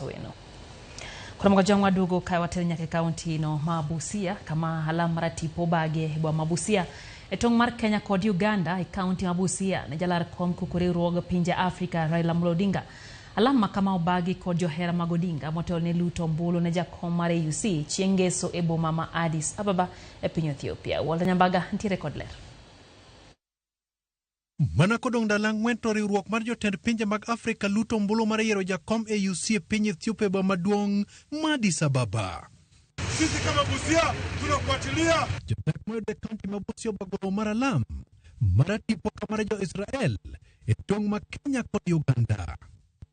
Owino. Koro Moko waduogo ka water nyaka e kaunti no ma Busia kama alam mar tipo obagi e boma ma Busia e tong' mar Kenya kod Uganda e kaunti ma Busia ne jalar kom kuku riwruog pinje Afrika Raila Amolo Odinga. Alam ma kama obagi kod johera mag Odinga motelo ne luto ombulu ne jakom mar AUC chieng' ngeso e boma ma Addis Ababa e piny Ethiopia. Walter Nyambaga ntiere kod ler. Mana kodong' ndalo ang'wen to riwruok mar jotend pinje mag Afrika luto ombulu mar yiero jakom AUC e piny Ethiopia e boma maduong' ma Addis Ababa. Sisi kama Busia tunafuatilia. Jodak moyudo e kaunti ma Busia obago mar alam mar tipo kamar jo-Israel e tong' ma Kenya kod Uganda.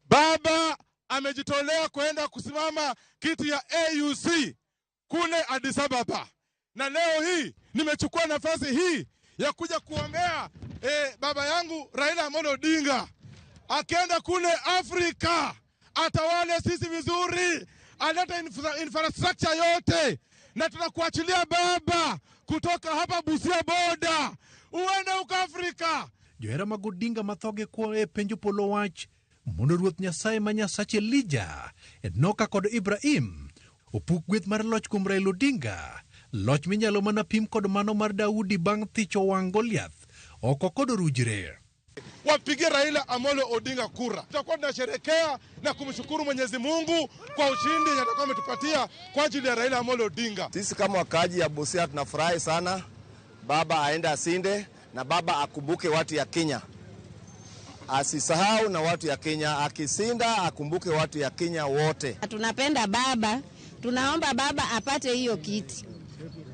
Baba amejitolea kwenda kusimama kiti ya AUC kule Addis Ababa, na leo hii nimechukua nafasi hii ya kuja kuombea baba yangu Raila Amolo Odinga akienda kule Afrika atawale sisi vizuri, alete infrastructure yote, na tunakuachilia baba kutoka hapa Busia boda uende huko Afrika. Johera mag Odinga ma thoge kuo e penjo polo wach mondo Ruoth Nyasaye ma Nyasach Elija, Enoka kod Ibrahim opuk gweth mar loch kuom Raila Odinga, loch minyalo mana pim kod mano mar Daudi bang' thicho wang' Goliath oko kod orujre. Wapigie Raila Amolo Odinga kura. Tutakuwa tunasherekea na kumshukuru Mwenyezi Mungu kwa ushindi atakuwa ametupatia kwa ajili ya Raila Amolo Odinga. Sisi kama wakaaji ya Busia tunafurahi sana, baba aende asinde na baba akumbuke watu ya Kenya, asisahau na watu ya Kenya. Akisinda akumbuke watu ya Kenya wote. Tunapenda baba, tunaomba baba apate hiyo kiti,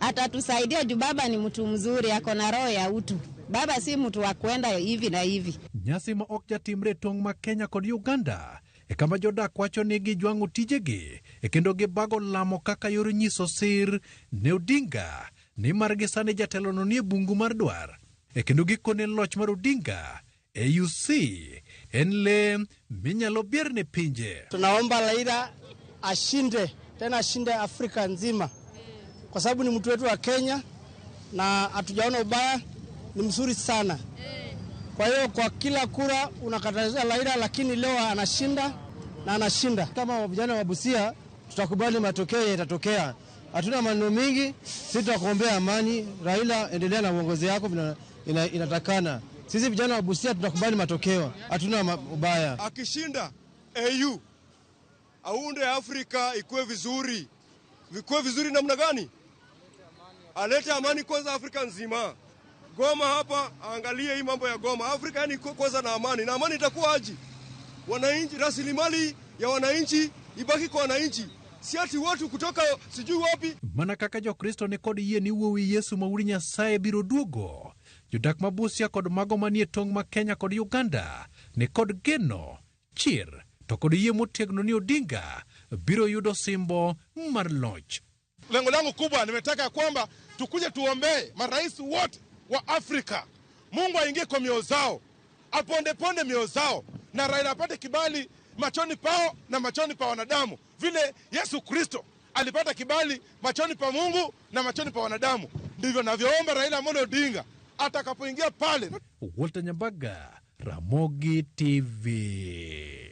atatusaidia juu baba ni mtu mzuri, ako na roho ya utu. Baba si mtu wa kwenda hivi na hivi. Nyasi ma ok jatimre e tong' ma Kenya kod Uganda e kama jodak wacho ni gijwang'o tijegi e kendo gibago lamo kaka yor nyiso sir ne Odinga nimar gi sani jatelono nie bungu mar dwar e kendo gikone loch mar Odinga AUC en le minyalo bierne pinje. Tunaomba Raila ashinde tena, ashinde Afrika nzima, kwa sababu ni mtu wetu wa Kenya na hatujaona ubaya, ni mzuri sana. Kwa hiyo kwa kila kura unakataza Raila, lakini leo anashinda na anashinda. Kama vijana wa Busia tutakubali matokeo yatatokea, hatuna maneno mingi, sisi tutakuombea amani. Raila, endelea na uongozi wako vile inatakana. Sisi vijana wa Busia tutakubali matokeo, hatuna ubaya. Akishinda AU aunde Afrika ikuwe vizuri. Ikuwe vizuri namna gani? Alete amani kwanza Afrika nzima. Goma hapa, aangalie hii mambo ya Goma. Afrika yani kwanza na amani. Na amani itakuwa aje? Wananchi, rasilimali ya wananchi ibaki kwa wananchi. Si ati watu kutoka sijui wapi. Mana kaka Jokristo ni kod yie ni wuowi Yesu ma wuod Nyasaye biro duogo, jodak ma Busia kod mago manie tong' ma Kenya kod Uganda ni kod geno, chir to kod yie motegno ni Odinga biro yudo simbo mar loch. Lengo langu kubwa nimetaka kwamba tukuje tuombee marais wote wa Afrika. Mungu aingie kwa mioyo zao, aponde ponde mioyo zao, na Raila apate kibali machoni pao na machoni pa wanadamu, vile Yesu Kristo alipata kibali machoni pa Mungu na machoni pa wanadamu. Ndivyo navyoomba Raila Amolo Odinga atakapoingia pale. Walter Nyambaga, Ramogi TV.